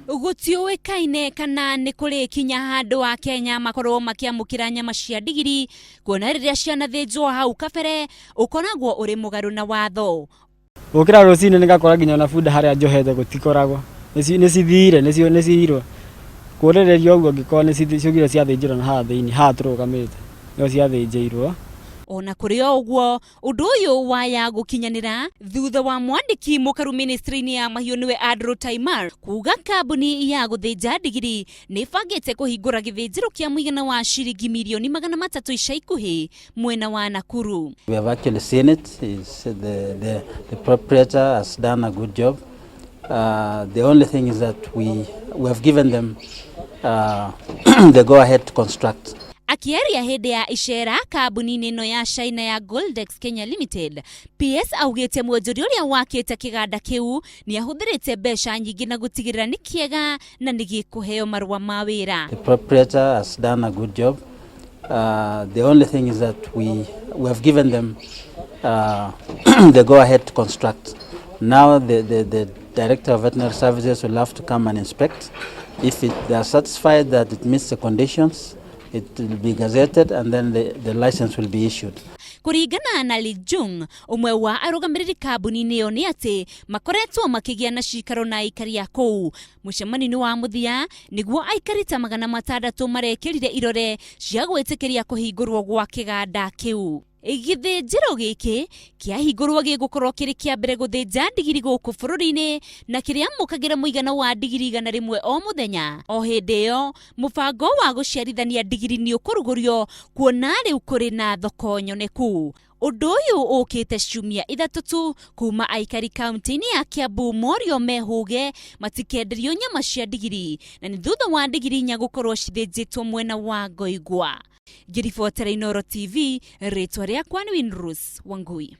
Gũtiũĩkaine kana nĩ kũrĩ kinya handũ a Kenya makorwo makĩamũkĩra nyama cia ndigiri, kuona rĩrĩa cianathĩnjwo hau kabere ũkoragwo ũrĩ mũgarũ na watho. Gũkĩra rũcinĩ nĩngakora nginya ona bunda harĩa njohete gũtikoragwo, nĩcithire nĩciiyirwo. Kũrĩrĩria ũguo ngĩkora nĩciũkire ciathĩnjĩrwo na haha thĩiniĩ haha tũrũgamĩte nĩho ciathĩnjĩirwo. Ona kũrĩ o ũguo, ũndũ ũyũ waya gũkinyanĩra thutha wa mwandĩki mũkaru ministry-inĩ ya mahiũ nĩwe Andrew Taimar kuga kambuni ya gũthĩnja ndigiri nĩ ĩbangĩte kũhingũra gĩthĩnjĩro kĩa mũigana wa ciringi mirioni 300 ica ikuhĩ mwena wa Nakuru. We have actually seen it. It's the proprietor has done a good job. The only thing is that we have given them the go-ahead to construct. Akĩaria hĩndĩ ya icera kambuni-inĩ ĩno ya China ya Goldex Kenya Limited, PS augĩte mwonjoria ũrĩa wakĩte kĩganda kĩu nĩ ahũthĩrĩte mbeca nyingĩ na gũtigĩrĩra nĩ kĩega na nĩ gĩkũheo marũa ma wĩra. The proprietor has done a good job. The only thing is that we have given them the go-ahead to construct. Now the Director of Veterinary Services will have to come and inspect. If they are satisfied that it meets the conditions, it will be gazetted and then the license will be issued. Kũringana na Li Jung, ũmwe wa arũgamĩrĩri kambuni-inĩ ĩyo, nĩ atĩ makoretwo makĩgĩa na cikaro na aikari a kũu. Mũcemanio-inĩ wa mũthia nĩguo aikari ta 600 marekĩrire irore cia gwĩtĩkĩria kũhingũrwo gwa kĩganda kĩu. Gĩthĩnjĩro gĩkĩ kĩahingũrwo gĩgũkorwo kĩrĩ kĩa mbere gũthĩnja ndigiri gũkũ bũrũri-inĩ na kĩrĩamũkagĩra mũigana wa ndigiri 100 o mũthenya. O hĩndĩ ĩyo, mũbango wa gũciarithania ndigiri nĩ ũkũrugũrio kuona rĩu kũrĩ na thoko nyoneku. Ũndũ ũyũ ũkĩte ciumia 3 tu kuma aikari kaunti-inĩ ya Kiambu morio mehũge matikenderio nyama cia ndigiri, na nĩ thutha wa ndigiri 4 gũkorwo cithĩnjĩtwo mwena wa Ngoigwa. Ngĩribotera Inooro TV, rĩtwa rĩakwa nĩ Winrose Wangui.